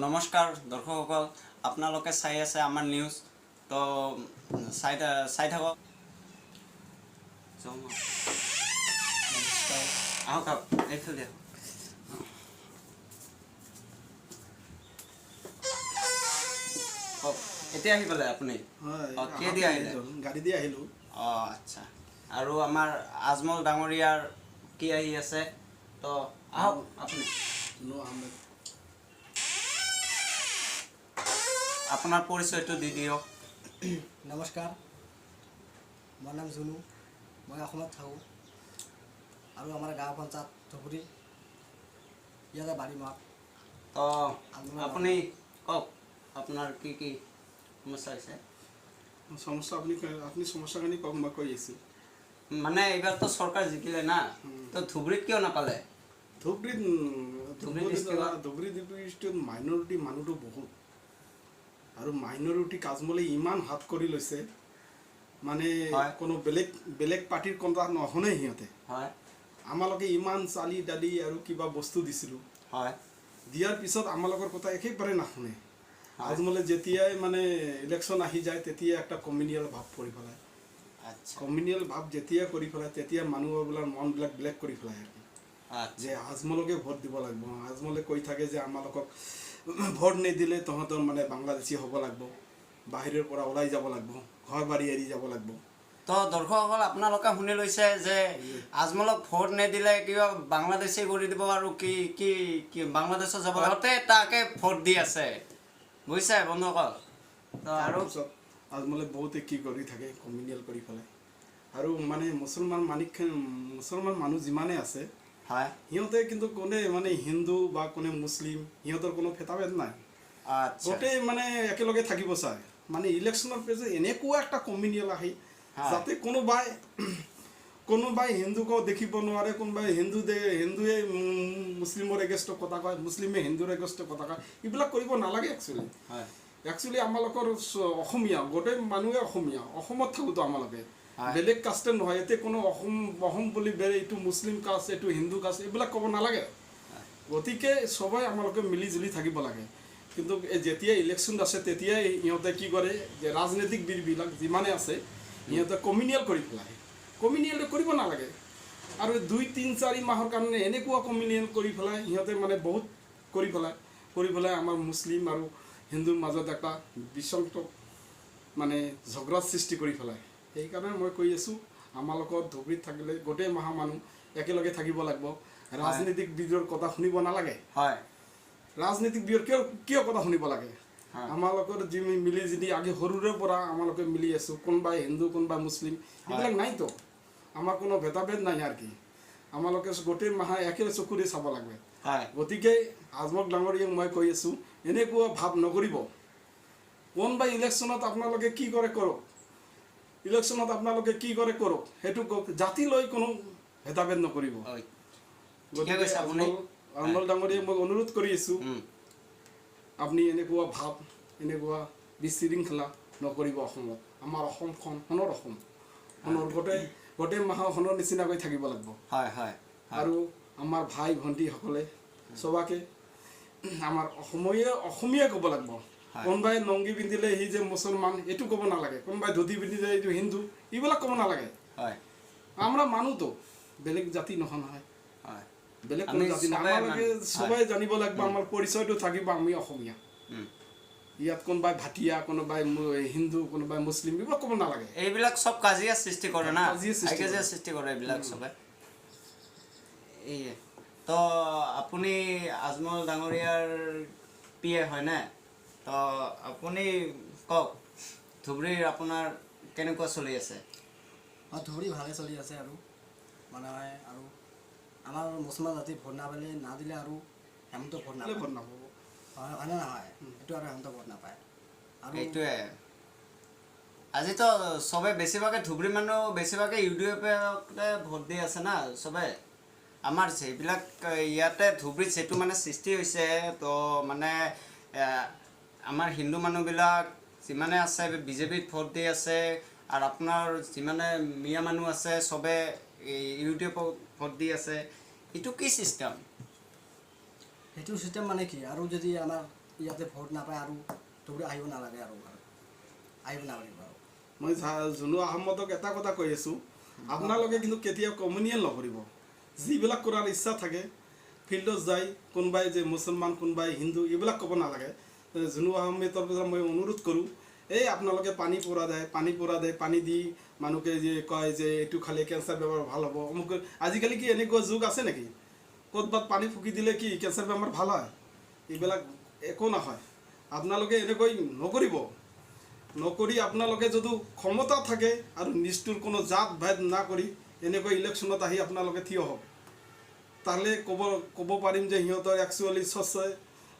নমস্কাৰ দৰ্শকসকল, আপোনালোকে চাই আছে আমাৰ নিউজ। তো চাই থাকক। যাওঁ মই। নমস্কাৰ। আহক আহক, এইফালে আহক। কওক, এতিয়া আহি পালে আপুনি? হয়। অঁ, কি দি আহিলে? গাড়ী দি আহিলোঁ। অঁ, আচ্ছা। আৰু আমাৰ আজমল ডাঙৰীয়াৰ কি আহি আছে, তো আহক আপুনি। জুনু আহমেদ। আপোনাৰ পৰিচয়টো দি দিয়ক। নমস্কাৰ, মোৰ নাম জুনু, মই অসমত থাকোঁ আৰু আমাৰ গাঁও পঞ্চায়ত ধুবুৰী, ইয়াতে বাৰী মোৰ। তো আপুনি কওক, আপোনাৰ কি কি সমস্যা হৈছে? সমস্যা আপুনি সমস্যাখিনি কওক, মই কৈ আছোঁ। মানে এইবাৰতো চৰকাৰ জিকিলে না, তো ধুবুৰীত কিয় নাপালে? ধুবুৰীত ধুবুৰী ডিষ্ট্ৰিক্টত? ধুবুৰী ডিষ্ট্ৰিক্টত মাইনৰিটি মানুহটো বহুত, আৰু মাইনৰিটি কাজমলে ইমান হাত কৰি লৈছে, মানে কোনো বেলেগ বেলেগ পাৰ্টিৰ কথা নুশুনে সিহঁতে। আমালোকে ইমান চালি দালি আৰু কিবা বস্তু দিছিলোঁ, দিয়াৰ পিছত আমালোকৰ কথা একেবাৰে নাশুনে। আজমলে যেতিয়াই মানে ইলেকশ্যন আহি যায়, তেতিয়া একটা কমিউনিয়েল ভাৱ কৰি পেলায়। কমিউনিয়েল ভাৱ যেতিয়া কৰি পেলায়, তেতিয়া মানুহবিলাক মনবিলাক বেলেগ কৰি পেলায় আৰু কি, যে আজমলকে ভোট দিব লাগিব। আজমলে কৈ থাকে যে আমালোকক ভোট নিদিলে তহঁতৰ মানে বাংলাদেশী হ'ব লাগিব, বাহিৰৰ পৰা ওলাই যাব লাগিব, ঘৰ বাৰী এৰি যাব লাগিব। তো দৰ্শকসকল, আপোনালোকে শুনি লৈছে যে আজমলক ভোট নিদিলে কিবা বাংলাদেশী কৰি দিব আৰু কি কি কি বাংলাদেশত যাব, সিহঁতে তাকে ভোট দি আছে, বুজিছে বন্ধুসকল? তো আৰু তাৰপিছত আজমলে বহুতে কি কৰি থাকে, কমিউনিয়েল কৰি পেলাই। আৰু মানে মুছলমান মানিক মুছলমান মানুহ যিমানে আছে, সিহঁতে কিন্তু কোনে মানে হিন্দু বা কোনে মুছলিম, সিহঁতৰ কোনো ভেদাভেদ নাই। গোটেই মানে একেলগে থাকিব চায়। মানে ইলেকশ্যনৰ পিছত এনেকুৱা একটা কমিউনিয়েল আহি যাতে কোনোবাই কোনোবাই হিন্দুকো দেখিব নোৱাৰে, কোনোবাই হিন্দুৱে মুছলিমৰ এগেইনষ্টত কথা কয়, মুছলিমে হিন্দুৰ এগেইনষ্টত কথা কয়, এইবিলাক কৰিব নালাগে একচুৱেলি। একচুৱেলি আমালোকৰ অসমীয়া গোটেই মানুহে অসমীয়া, অসমত থাকোঁতো আমালোকে বেলেগ কাষ্টে নহয়। ইয়াতে কোনো অসম অসম বুলি বেলেগ এইটো মুছলিম কাষ্ট, এইটো হিন্দু কাষ্ট, এইবিলাক ক'ব নালাগে। গতিকে সবাই আমালোকে মিলি জুলি থাকিব লাগে। কিন্তু এই যেতিয়া ইলেকশ্যন আছে, তেতিয়াই সিহঁতে কি কৰে যে ৰাজনৈতিকবিদবিলাক যিমানে আছে, সিহঁতে কমিউনিয়েল কৰি পেলায়। কমিউনিয়েল কৰিব নালাগে। আৰু 2 3 4 মাহৰ কাৰণে এনেকুৱা কমিউনিয়েল কৰি পেলাই সিহঁতে, মানে বহুত কৰি পেলাই আমাৰ মুছলিম আৰু হিন্দুৰ মাজত এটা বিসংত মানে ঝগৰাৰ সৃষ্টি কৰি পেলায়। সেইকাৰণে মই কৈ আছোঁ, আমালোকৰ ধুবুৰীত থাকিলে গোটেই মাহা মানুহ একেলগে থাকিব লাগিব। ৰাজনৈতিক বিদৰ কথা শুনিব নালাগে। ৰাজনৈতিক বিদৰ কিয় কিয় কথা শুনিব লাগে? আমালোকৰ যি মিলি জুলি আগে সৰুৰে পৰা আমালোকে মিলি আছোঁ, কোনোবাই হিন্দু কোনোবাই মুছলিম এইবিলাক নাইতো, আমাৰ কোনো ভেদাভেদ নাই আৰু কি। আমালোকে গোটেই মাহা একে চকুৰে চাব লাগে। গতিকে আজমল ডাঙৰীয়াক মই কৈ আছোঁ, এনেকুৱা ভাৱ নকৰিব। কোনোবাই ইলেকশ্যনত আপোনালোকে কি কৰে কৰক, ইলেকশ্যনত আপোনালোকে কি কৰে কৰক, সেইটো জাতি লৈ কোনো ভেদাভেদ নকৰিব। ঠিকে গতিকে কৈছে আপুনি। আজমল ডাঙৰীয়াক মই অনুৰোধ কৰি আছোঁ, আপুনি এনেকুৱা ভাৱ, এনেকুৱা বিশৃংখলা নকৰিব অসমত। আমাৰ অসমখন সোণৰ অসম, সোণৰ গোটেই গোটেই মাহৰ সোণৰ নিচিনাকৈ থাকিব লাগিব। হয় হয় হয় আৰু আমাৰ ভাই ভণ্টিসকলে চবাকে আমাৰ অসমীয়া অসমীয়া ক'ব লাগিব। কোনোবাই লংগি পিন্ধিলে সি যে মুছলমান এইটো ক'ব নালাগে, কোনোবাই ধুতি পিন্ধিলে এইটো হিন্দু, এইবিলাক ক'ব নালাগে। আমরা মানুহতো বেলেগ জাতি নহয় নহয়, বেলেগ কোনো আমি জাতি নহয়। চবে আমালোকে সবাই জানিব লাগিব, আমাৰ পৰিচয়টো থাকিব, আমি অসমীয়া। ইয়াত কোনোবাই ভাটিয়া, কোনোবাই হিন্দু, কোনোবাই মুছলিম, এইবিলাক ক'ব নালাগে। এইবিলাক চব কাজিয়া সৃষ্টি কৰে না, কাজিয়া সৃষ্টি কৰে। কাজিয়া সৃষ্টি কৰে এইবিলাক চবে। এই তো আপুনি আজমল ডাঙৰীয়াৰ পি এ হয়নে? তো আপুনি কওক, ধুবুৰীৰ আপোনাৰ কেনেকুৱা চলি আছে? অঁ, ধুবুৰী ভালে চলি আছে। আৰু মানে আৰু আমাৰ মুছলমান জাতি ভোট নাপালে নাদিলে আৰু হেমন্ত ভোট নাপায়। ভোট নাপাব। হয় হয়নে নহয়? সেইটো আৰু হেমন্ত ভোট নাপায় আৰু। সেইটোৱে আজিতো চবে বেছিভাগে ধুবুৰী মানুহ বেছিভাগে ইউ ডি এফতে ভোট দি আছে না চবে। আমাৰ সেইবিলাক ইয়াতে ধুবুৰীত যিটো মানে সৃষ্টি হৈছে, তো মানে আমাৰ হিন্দু মানুহবিলাক যিমানে আছে বিজেপিত ভোট দি আছে, আৰু আপোনাৰ যিমানে মিয়া মানুহ আছে চবে ইউ ডি এফক ভোট দি আছে। এইটো কি চিষ্টেম? সেইটো চিষ্টেম মানে কি আৰু যদি আমাৰ ইয়াতে ভোট নাপায় আৰু ধুবুৰী আহিব নালাগে আৰু আহিব নালাগিব। আৰু মই জুনু আহমেদক এটা কথা কৈ আছোঁ, আপোনালোকে কিন্তু কেতিয়াও কমিউনিয়েল নকৰিব। যিবিলাক কৰাৰ ইচ্ছা থাকে ফিল্ডত যায়, কোনোবাই যে মুছলমান কোনোবাই হিন্দু এইবিলাক ক'ব নালাগে। জুনু আহমেদৰ পৰা মই অনুৰোধ কৰোঁ, এই আপোনালোকে পানী পোৰা দেয়, পানী পোৰা দেয়, পানী দি মানুহকে যে কয় যে এইটো খালে কেঞ্চাৰ বেমাৰ ভাল হ'ব অমুক, আজিকালি কি এনেকুৱা যুগ আছে নেকি? ক'ৰবাত পানী ফুকি দিলে কি কেঞ্চাৰ বেমাৰ ভাল হয়? এইবিলাক একো নহয়। আপোনালোকে এনেকৈ নকৰিব, নকৰি আপোনালোকে যদি ক্ষমতা থাকে আৰু নিষ্ঠুৰ কোনো জাত ভেদ নকৰি এনেকৈ ইলেকশ্যনত আহি আপোনালোকে থিয় হওক, তাহলে ক'ব পাৰিম যে সিহঁতৰ একচুৱেলি স্বচ্ছ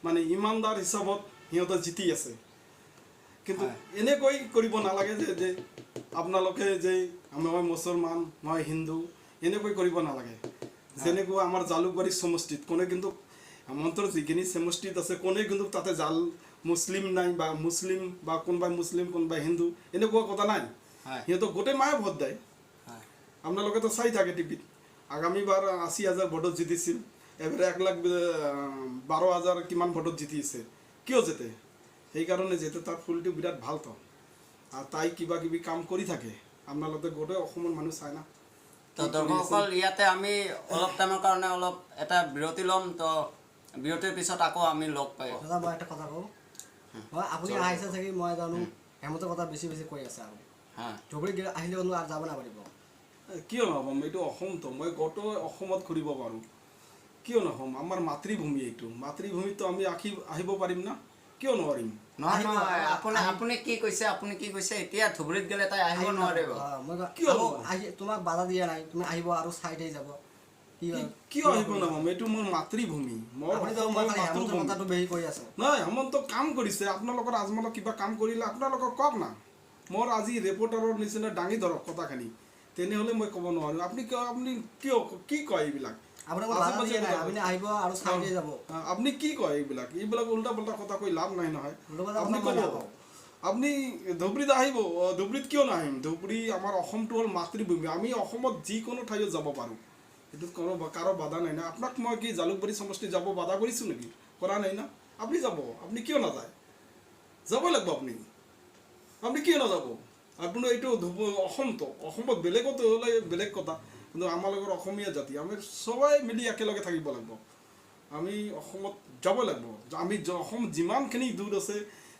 মানে ইমানদাৰ হিচাপত সিহঁতে জিতি আছে। কিন্তু এনেকৈ কৰিব নালাগে যে যে আপোনালোকে যে মই মুছলমান মই হিন্দু এনেকৈ কৰিব নালাগে। যেনেকুৱা আমাৰ জালুকবাৰী সমষ্টিত কোনে কিন্তু হেমন্তৰ যিখিনি সমষ্টিত আছে কোনে কিন্তু তাতে জাল মুছলিম নাই বা মুছলিম বা কোনোবাই মুছলিম কোনোবাই হিন্দু এনেকুৱা কথা নাই। সিহঁতক গোটেই মায়ে ভোট দিয়ে। আপোনালোকেতো চাই থাকে টিভিত। আগামীবাৰ 80,000 ভোটত জিতিছিল, এবাৰ 1,12,000 কিমান ভোটত জিতিছে। কিয় জিতে? সেইকাৰণে জিতে, তাৰ ফুলটো বিৰাট ভাল তো, আৰু তাই কিবা কিবি কাম কৰি থাকে। আপোনালোকে গোটেই অসমৰ মানুহ চায় না। তো দৰ্শকসকল, ইয়াতে আমি অলপ টাইমৰ কাৰণে অলপ এটা বিৰতি ল'ম। তো বিৰতিৰ পিছত আকৌ আমি লগ পাই। দাদা, মই এটা কথা কওঁ, মই আপুনি আহিছে চাগে, মই জানো হেমন্তৰ কথা বেছি বেছি কৈ আছে আৰু ধুবুৰী আহিলে আৰু যাব নাপাৰিব। কিয় নহ'ম? এইটো অসমতো, মই গোটেই অসমত ঘূৰিব পাৰোঁ, কিয় নহ'ম? আমাৰ মাতৃভূমি, এইটো মাতৃভূমিততো আমি আহিব পাৰিম না, কিয় নোৱাৰিম? নহয় নহয়, আপুনি কি কৈছে, আপুনি কি কৈছে? এতিয়া ধুবুৰীত গ'লে তাই আহিব নোৱাৰিব। কিয়? আহি তোমাক বাধা দিয়া নাই, তুমি আহিব আৰু চাই থাকি যাব। কিয় আহিব নহ'ম? এইটো মোৰ মাতৃভূমি, মোৰ নহয়। হেমন্ত কাম কৰিছে, আপোনালোকৰ আজমলক কিবা কাম কৰিলে আপোনালোকক কওক না। মোৰ আজি ৰিপৰ্টাৰৰ নিচিনা দাঙি ধৰক কথাখিনি, তেনেহ'লে মই ক'ব নোৱাৰোঁ। আপুনি কিয় কি কয় এইবিলাক? আপুনি কি কয় এইবিলাক? এইবিলাক উল্টা পুল্টা কথা কৈ লাভ নাই নহয়। আপুনি ক'ব, আপুনি ধুবুৰীত আহিব, ধুবুৰীত কিয় নাহিম? ধুবুৰী আমাৰ অসমটো হ'ল মাতৃভূমি, আমি অসমত যিকোনো ঠাইত যাব পাৰোঁ, এইটোত কোনো কাৰো বাধা নাই না। আপোনাক মই কি জালুকবাৰী সমষ্টি যাব বাধা কৰিছোঁ নেকি? কৰা নাই না। আপুনি যাব, আপুনি কিয় নাযায়? যাবই লাগিব আপুনি। আপুনি কিয় নাযাব? আপুনি এইটো অসমটো, অসমত বেলেগত হ'লে বেলেগ কথা, কিন্তু আমাৰ লগৰ অসমীয়া জাতি, আমি সবাই মিলি একেলগে থাকিব লাগিব। আমি অসমত যাব লাগিব। আমি অসম যিমানখিনি দূৰ আছে,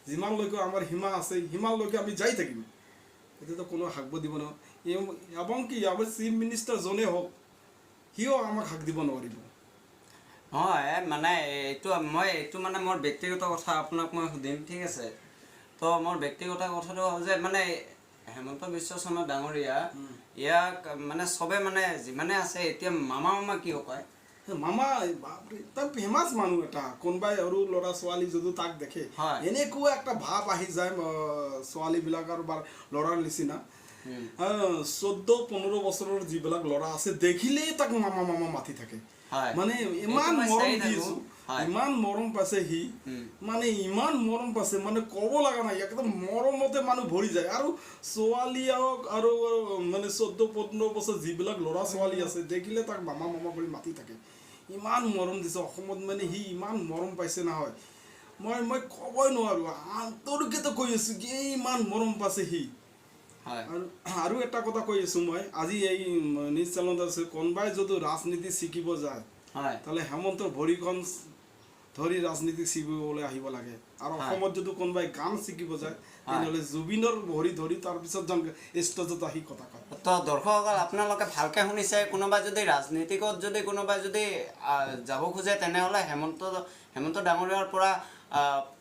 যিমানলৈকে আমাৰ সীমা আছে, সিমানলৈকে আমি যাই থাকিম। এতিয়াতো কোনো হাকব দিব নহয়। এবং কি আমাৰ চিফ মিনিষ্টাৰ জনে হওক, সিও আমাক হাক দিব নোৱাৰিব। নহয় মানে এইটো মই এইটো মানে মোৰ ব্যক্তিগত কথা আপোনাক মই সুধিম, ঠিক আছে? তো মোৰ ব্যক্তিগত কথাটো হ'ল যে মানে হেমন্ত বিশ্ব শৰ্মা ডাঙৰীয়া, ইয়াক মানে চবে মানে যিমানে আছে এতিয়া মামা মামা কিয় কয়? মামা বাপৰে, তাৰ ফেমাছ মানুহ এটা। কোনোবাই সৰু ল'ৰা ছোৱালী যদি তাক দেখে, এনেকুৱা একটা ভাৱ আহি যায় ছোৱালীবিলাকৰ বা ল'ৰাৰ নিচিনা। 14-15 বছৰৰ যিবিলাক ল'ৰা আছে, দেখিলেই তাক মামা মামা মাতি থাকে। মানে ইমান মৰম দিছোঁ, ইমান মৰম পাইছে সি, মানে ইমান মৰম পাইছে, মানে ক'ব লগা নাই, একদম মৰমতে মানুহ ভৰি যায়। আৰু ছোৱালী হওক আৰু মানে 14-15 বছৰ যিবিলাক ল'ৰা ছোৱালী আছে, দেখিলে তাক মামা মামা কৰি মাতি থাকে। ইমান মৰম দিছে অসমত, মানে সি ইমান মৰম পাইছে নহয়, মই ক'বই নোৱাৰোঁ, আন্তৰিকতে কৈ আছোঁ কি ইমান মৰম পাইছে সি। আৰু এটা কথা কৈ আছোঁ মই, আজি এই নিউজ চেনেলত আছে, কোনোবাই যদি ৰাজনীতি শিকিব যায়, তাহলে হেমন্তৰ ভৰিখন ধৰি ৰাজনীতি শিকিবলৈ আহিব লাগে। আৰু অসমত যদি কোনোবাই গান শিকিব যায়, তেনেহ'লে জুবিনৰ ভৰি ধৰি তাৰপিছত ষ্টেজত আহি কথা কয়। তো দৰ্শকসকল, আপোনালোকে ভালকে শুনিছে, কোনোবা যদি ৰাজনীতিকত যদি কোনোবাই যদি যাব খোজে, তেনেহ'লে হেমন্ত ডাঙৰীয়াৰ পৰা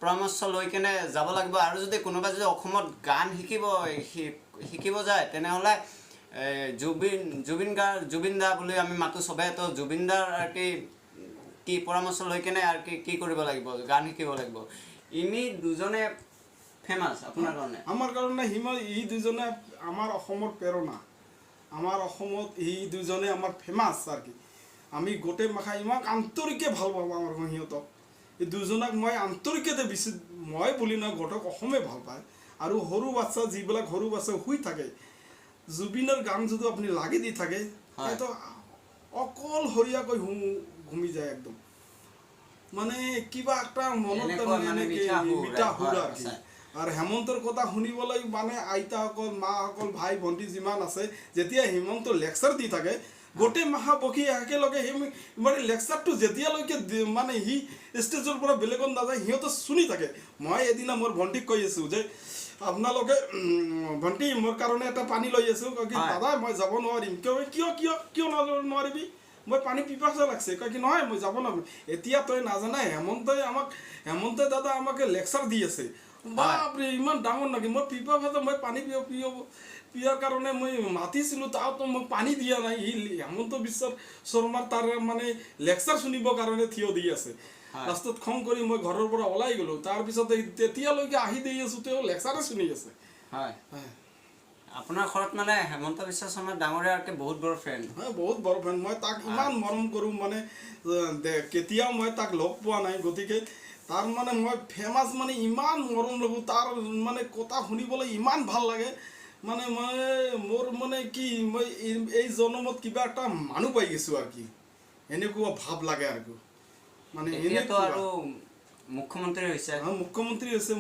পৰামৰ্শ লৈ কেনে যাব লাগিব। আৰু যদি কোনোবা যদি অসমত গান শিকিব যায়, তেনেহ'লে জুবিন দা বুলি আমি মাতোঁ চবে, তো জুবিন দাৰ আৰু কি পৰামৰ্শ লৈ কেনে আৰু কি কৰিব লাগিব, গান শিকিব লাগিব। ইমি দুজনে ফেমাছ আপোনাৰ কাৰণে? আমাৰ কাৰণে ই দুজনে আমাৰ অসমৰ প্ৰেৰণা, আমাৰ অসমত ই দুজনে আমাৰ ফেমাছ আৰু কি। আমি গোটেই মাখা ইমান আন্তৰিকে ভাল পাওঁ আমাৰ সিহঁতক। এই দুজনক মই আন্তৰিকতে বেছি, মই বুলি নহয়, গোটেই অসমে ভাল পায়। আৰু সৰু বাচ্ছা, যিবিলাক সৰু বাচ্ছা শুই থাকে, জুবিনৰ গান যদি আপুনি লাগি দি থাকে, সেইটো অকলশৰীয়াকৈ ঘুমি যায় একদম। মানে কিবা এটা মনত এনেকুৱা তাৰমানে মানে এনেকে মিঠা সুৰ, মিঠা সুৰ হয়, আৰু কি। সঁচাই। আৰু হেমন্তৰ কথা শুনিবলৈ মানে আইতাসকল, মাসকল, ভাই ভণ্টি যিমান আছে, যেতিয়া হিমন্ত লেকচাৰ দি থাকে, গোটেই মাহা বকি একেলগে সি মানে লেকচাৰটো যেতিয়ালৈকে মানে সি ষ্টেজৰ পৰা বেলেগত নাযায়, সিহঁতে শুনি থাকে। মই এদিনা মোৰ ভণ্টিক কৈ আছোঁ যে আপোনালোকে ভণ্টি, মোৰ কাৰণে এটা পানী লৈ আছোঁ। কয় কি, দাদা, মই যাব নোৱাৰিম। কিয় কিয় কিয় কিয় নোৱাৰিবি? মই পানী পিপাসা লাগছে। কয় কি, নহয়, মই যাব নোৱাৰিম এতিয়া। তই নাজানা, হেমন্তই আমাক, হেমন্তই দাদা আমাকে লেকচাৰ দি আছে। বাপৰে, ইমান ডাঙৰ নেকি? মই পিপাসা, মই পানী পিয় পিয় পিয়াৰ কাৰণে মই মাতিছিলোঁ, তাতো মই পানী দিয়া নাই। সি হেমন্ত বিশ্ব শৰ্মাৰ তাৰ মানে লেকচাৰ শুনিবৰ কাৰণে থিয় দি আছে। লাষ্টত খং কৰি মই ঘৰৰ পৰা ওলাই গ'লোঁ। তাৰপিছত এই তেতিয়ালৈকে আহি দি আছোঁ, তেওঁ লেকচাৰে শুনি আছে। হয়। আপোনাৰ ঘৰত মানে হেমন্ত বিশ্ব শৰ্মা ডাঙৰীয়া বহুত বৰ ফ্ৰেণ্ড? হয়, বহুত বৰ ফ্ৰেণ্ড। মই তাক ইমান মৰম কৰোঁ, মানে কেতিয়াও মই তাক লগ পোৱা নাই, গতিকে তাৰ মানে মই ফেমাছ, মানে ইমান মৰম লাগোঁ। তাৰ মানে কথা শুনিবলৈ ইমান ভাল লাগে। মানে মই মোৰ মানে কি, মই এই জনমত কিবা এটা মানুহ পাই গৈছোঁ আৰু কি, এনেকুৱা ভাৱ লাগে আৰু কি। মানে এতিয়াতো এনেকুৱা আৰু মুখ্যমন্ত্ৰী হৈছে। হা, মুখ্যমন্ত্ৰী হৈছে।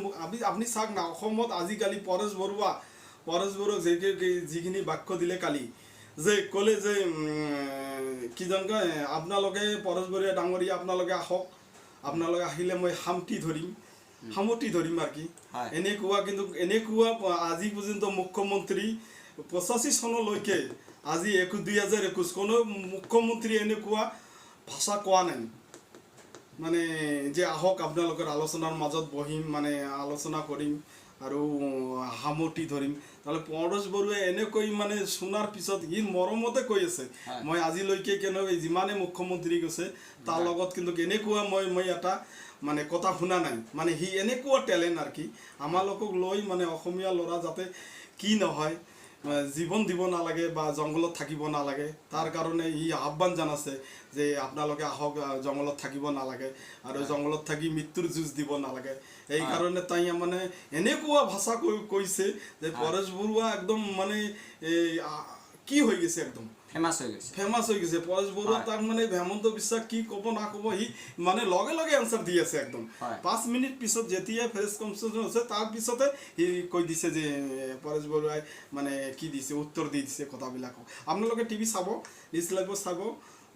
আপুনি চাওক না, অসমত আজিকালি পৰেশ বৰুৱাক যিখিনি বাক্য দিলে কালি, যে ক'লে যে কি জান কয়, আপোনালোকে পৰেশ বৰুৱা ডাঙৰীয়া, আপোনালোকে আহক, আপোনালোকে আহিলে মই সামটি ধৰিম, সামটি ধৰিম আৰু কি। এনেকুৱা কিন্তু এনেকুৱা আজি পৰ্যন্ত মুখ্যমন্ত্ৰী 85 চনলৈকে আজি 2021 কোনো মুখ্যমন্ত্ৰী এনেকুৱা ভাষা কোৱা নাই। মানে যে আহক, আপোনালোকৰ আলোচনাৰ মাজত বহিম, মানে আলোচনা কৰিম আৰু সামটি ধৰিম। তাহলে পৰেশ বৰুৱাই এনেকৈ মানে শুনাৰ পিছত সি মৰমতে কৈ আছে। মই আজিলৈকে কেনেকৈ যিমানে মুখ্যমন্ত্ৰী গৈছে, তাৰ লগত কিন্তু কেনেকুৱা মই এটা মানে কথা শুনা নাই। মানে সি এনেকুৱা টেলেণ্ট আৰু কি, আমালোকক লৈ মানে অসমীয়া ল'ৰা যাতে কি নহয়, জীৱন দিব নালাগে বা জংঘলত থাকিব নালাগে, তাৰ কাৰণে সি আহ্বান জনাইছে যে আপোনালোকে আহক, জংঘলত থাকিব নালাগে আৰু জংঘলত থাকি মৃত্যুৰ যুঁজ দিব নালাগে। এই কাৰণে তাই মানে এনেকুৱা ভাষা কৈছে যে পৰেশ বৰুৱা একদম মানে এই কি হৈ গৈছে একদম। ফেমাছ হৈ গৈছে। ফেমাছ হৈ গৈছে পৰেশ বৰুৱা। তাক মানে হেমন্ত বিশ্বাস কি ক'ব না ক'ব, সি মানে লগে লগে এনচাৰ দি আছে একদম। 5 মিনিট পিছত যেতিয়াই প্ৰেছ কনফাৰেন্স হৈছে, তাৰ পিছতে সি কৈ দিছে যে পৰেশ বৰুৱাই মানে কি দিছে, উত্তৰ দি দিছে কথাবিলাকক। আপোনালোকে টিভি চাব, নিউজ লাইভত চাব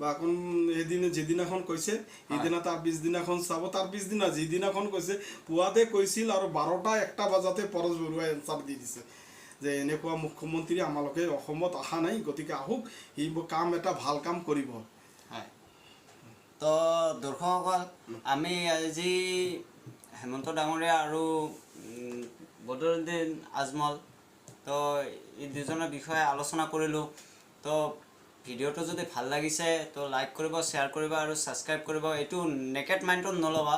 বা কোন সেইদিনা যিদিনাখন কৈছে সেইদিনা, তাৰ পিছদিনাখন চাব, তাৰ পিছদিনা যিদিনাখন কৈছে, পুৱাতে কৈছিল আৰু 12টা 1টা বজাতে পৰেশ বৰুৱাই এনচাৰ দি দিছে যে এনেকুৱা মুখ্যমন্ত্ৰী আমালোকে অসমত অহা নাই, গতিকে আহক, সি কাম এটা ভাল কাম কৰিব। হয়, তো দৰ্শকসকল, আমি আজি হেমন্ত ডাঙৰীয়া আৰু বদৰুদ্দিন আজমল, তো এই দুজনৰ বিষয়ে আলোচনা কৰিলোঁ। তো ভিডিঅ'টো যদি ভাল লাগিছে, তো লাইক কৰিব, শ্বেয়াৰ কৰিব আৰু ছাবস্ক্ৰাইব কৰিব। এইটো নেকেট মাইণ্ডত নল'বা,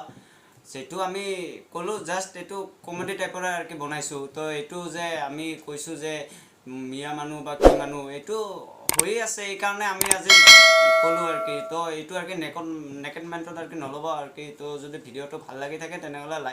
যিটো আমি ক'লোঁ, জাষ্ট এইটো কমেডি টাইপৰ আৰু কি বনাইছোঁ। তো এইটো যে আমি কৈছোঁ যে মিয়া মানুহ বা কি মানুহ, এইটো হৈয়ে আছে, এইকাৰণে আমি আজি ক'লোঁ আৰু কি। তো এইটো আৰু কি নেকট নেকেট মাইণ্ডত আৰু কি নল'ব আৰু কি। তো যদি ভিডিঅ'টো ভাল লাগি থাকে, তেনেহ'লে লাইক